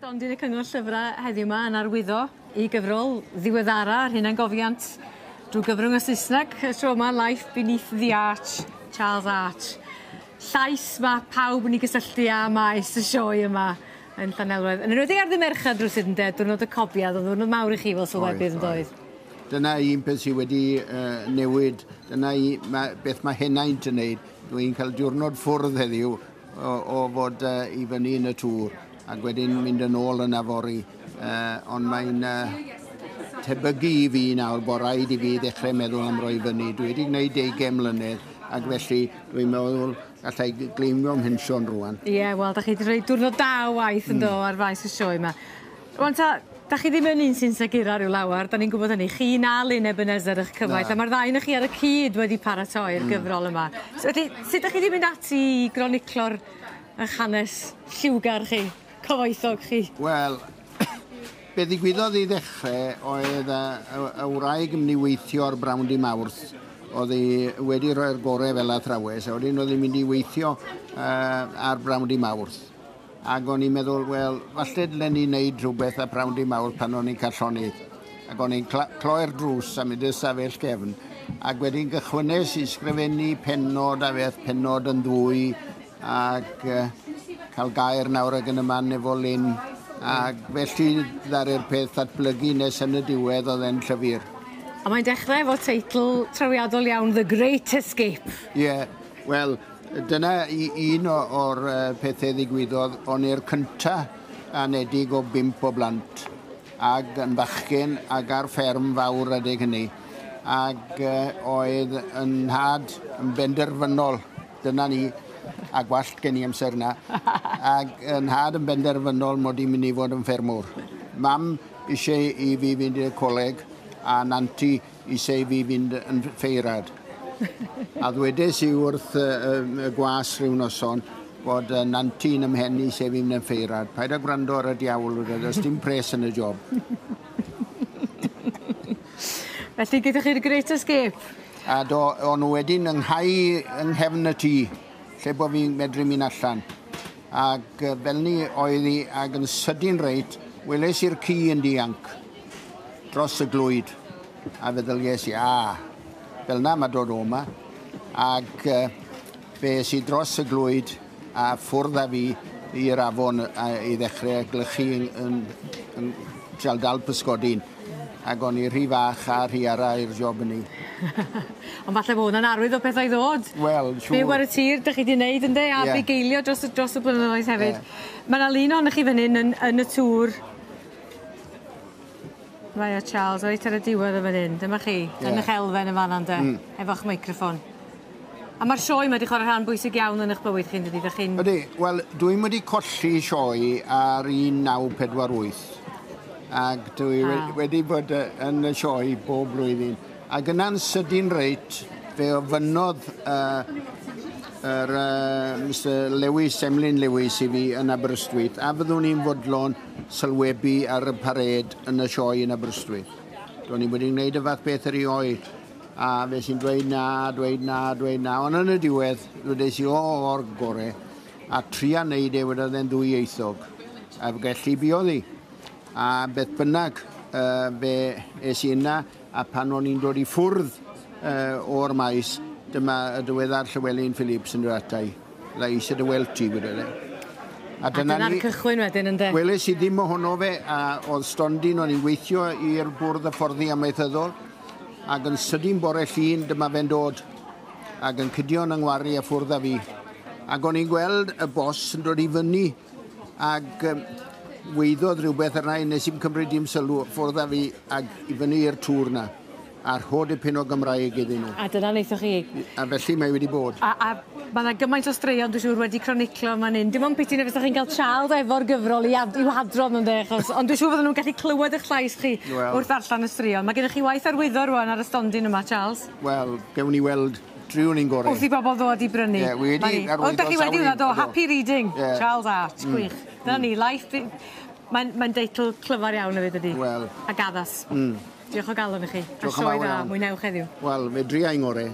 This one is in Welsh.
Stondin y Cyngor Llyfrau heddiw 'ma yn arwyddo i gyfrol ddiweddara ar hunangofiant drwy gyfrwng y Saesneg y tro yma Life Beneath the Arch Charles Arch. Llais ma' pawb yn 'i gysylltu â maes y sioe yma yn Llanelwedd. Yn enwedig ar ddy' Mercher rywsut ynde diwrnod y Cobiad o'dd ddiwrnod mawr i chi fel sylwebydd yndoedd? Dyna un peth sydd wedi uh, newid, dyna i, ma, beth mae henaint yn neud. Dwi'n cael diwrnod ffwrdd heddiw o, o fod uh, i fyny yn y tŵr ac wedyn mynd yn ôl yn afori. Uh, ond mae'n uh, tebygu i fi nawr bod rhaid i fi ddechrau meddwl am roi fyny. Dwi wedi gwneud 20 mlynedd ac felly dwi'n meddwl allai gleimio mhensiwn rwan. Ie, yeah, wel, da chi wedi rhoi diwrnod da o waith yn do ar faes y sioe yma. Rwan ta, da chi ddim yn un sy'n segura rhyw lawar, da ni'n gwybod hynny. Chi na Lyn Ebenezer eich cyfaill, a mae'r ddau ohonoch chi ar y cyd wedi paratoi'r gyfrol yma. So, felly, sut da chi wedi mynd ati i groniclo'r eich hanes lliwgar chi, cyfoethog chi? Wel, be ddigwyddodd i ddechrau oedd y, y, y wraig yn mynd i weithio ar Brawn di Mawrth. Oedd hi wedi rhoi'r gorau fel athrawes, a wedyn oedd hi'n mynd i weithio uh, ar Brawn di Mawrth. Ac o'n i'n meddwl, wel, falle dylen ni wneud rhywbeth ar Brawn di Mawrth pan o'n i'n cael llonydd. Ac o'n i'n cloi'r drws a mynd i'r stafell gefn. Ac wedyn gychwynnes i sgrifennu pennod a beth, pennod yn ddwy, ac uh, cael gair nawr ac yn y man efo Lyn. Ac felly ddaru'r peth ddatblygu nes yn y diwedd oedd e'n llyfr. A mae'n dechrau efo teitl trawiadol iawn, The Great Escape. Ie, yeah, wel, dyna un o'r pethau ddigwyddodd. O'n i'r cynta anedig o 5 o blant, ac yn fachgen ac ar fferm fawr adeg hynny. Ac oedd yn nhad yn benderfynol, dyna ni, a gwallt gen i amser yna, ac yn nhad yn benderfynol mod i'n mynd i fod yn ffermwr. Mam eisiau i fi fynd i'r coleg, a nanti eisiau i fi fynd yn ffeirad. A ddwedes i wrth y gwas rhyw noson bod nanti yn ymhen i eisiau fi fynd yn ffeirad. Paid â gwrando ar y diawl, does dim pres yn y job. Felly gyda chi'r Great Escape? A do, o'n nhw wedyn ynghau yng nghefn y tŷ, lle bod fi'n medru mynd allan. Ac fel ni oedd hi, ac yn sydyn reit, weles i'r ci yn dianc dros y glwyd. A feddyliais i, a, fel na mae dod o yma. Ac fe es i dros y glwyd a ffwrdd â fi i'r afon a, i ddechrau glychu yn, yn, yn trial dal pysgodyn. Ac o'n i rhy fach a rhy ara i'r job hynny. Ond falle bod hwnna'n arwydd o pethau i ddod. Wel, siŵr. Byw ar y tir, dych chi 'di wneud ynde, a yeah. bugeilio dros, dros y blynyddoedd hefyd. Yeah. Mae 'na lun ohonoch chi fan hyn yn, yn y tŵr. Mae o Charles, reit ar y diwedd o fan hyn. Dyma chi, yeah. yn eich elfen yn fan'na ynde, efo'ch meicroffon. A mae'r sioe yma wedi chwarae rhan bwysig iawn yn eich bywyd chi, yndydi? Dych chi'n... Ydy, wel, dwi'n wedi colli sioe ar 1948. Ac dwi wedi bod yn y sioe bob blwyddyn. Ac yna'n sydyn reit, fe ofynnodd uh, yr, uh, Mr Lewis, Emlyn Lewis i fi yn Aberystwyth, a fyddwn i'n fodlon sylwebu ar y parêd yn y sioe yn Aberystwyth. Do'n i wedi gwneud y fath beth erioed. A fe sy'n dweud na, dweud na, dweud na. Ond yn y diwedd, dwedes i o o'r gore, a tria wneud e wedodd e'n ddwyieithog. A felly buodd hi. A beth bynnag, uh, fe es i yna, a pan o'n i'n dod i ffwrdd uh, o'r maes, dyma y diweddar Llywelyn Phillips yn dod ata i. La eisiau dy weld ti, wedodd e. A dyna'r cychwyn wedyn, ynde? Weles i ddim ohono fe, a oedd stondin o'n i'n weithio i'r bwrdd hyfforddi amaethyddol, ac yn sydyn bore llun, dyma fe'n dod, ac yn cydio'n yng ngwaru a ffwrdd â fi. Ac o'n i'n gweld y bos yn dod i fyny, ac um, weiddodd rhywbeth arna i, nes i'm cymryd dim sylw, ffwrdd â fi ac i fyny i'r tŵr na, a rho dipyn o Gymraeg iddyn nhw. A dyna wnaethoch chi. A felly mae wedi bod. A, a mae yna gymaint o straeon, dwi'n siŵr, wedi croniclo fan hyn. Dim ond piti na fysa chi'n cael Charles efo'r gyfrol i ad, i'w hadrodd nhw'n de, achos, ond dwi'n siŵr fydden nhw'n gallu clywed eich llais chi well, wrth ddarllen y straeon. Mae gennych chi waith arwyddo rwan ar y stondin yma, Charles. Wel, gewn ni weld driwn ni'n gorau. Wrth i bobl ddod i brynu. Ie, yeah, wedi arwyddo. O, da chi wedi hwnna, do. Happy reading, yeah. Charles Arch, gwych. Dyna ni, life... Mae'n mae deitl clyfar iawn hefyd ydi. Wel. Ac addas. Diolch o galon i chi. Diolch yn fawr iawn. Mwynhewch heddiw. Wel, fe dria i'n ngorau.